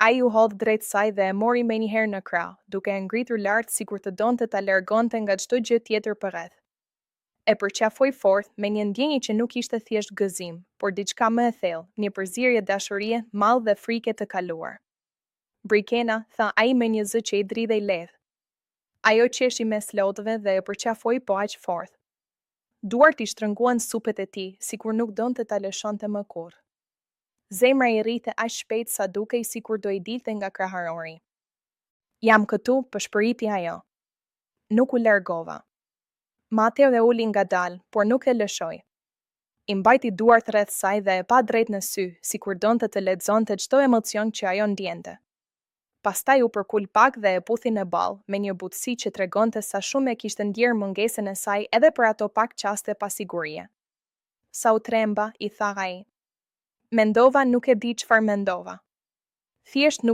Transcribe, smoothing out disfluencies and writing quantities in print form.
Ai u hodh drejt saj dhe e mori menjëherë në krahë, duke e ngritur lart sikur të donte ta largonte nga çdo gjë tjetër përreth. E përqafoi fort, me një ndjenjë që nuk ishte thjesht gëzim, por diçka më e thellë, një përzierje dashurie, mall dhe frike të kaluar. Brikena, tha ai me një zë që i dridhej lehtë. Ajo qeshi mes lotëve dhe e përqafoi po aq fort. Duart i shtrënguan supet e tij, sikur nuk donte ta lëshonte më kurrë. Zemra i rrihte aq shpejt sa dukej sikur do i dilte nga kraharori. Jam këtu, pëshpëriti ajo. Nuk u largova. Mateo e uli ngadalë, por nuk e lëshoi. I mbajti duart rreth saj dhe e pa drejt në sy, sikur donte të lexonte çdo emocion që ajo ndiente. Pastaj u përkul pak dhe e puthi në ballë, me një butësi që tregonte sa shumë e kishte ndjerë mungesën e saj edhe për ato pak çaste pasigurie. Sa u tremba, i tha ai. Mendova nuk e di çfarë mendova. Thjesht nuk.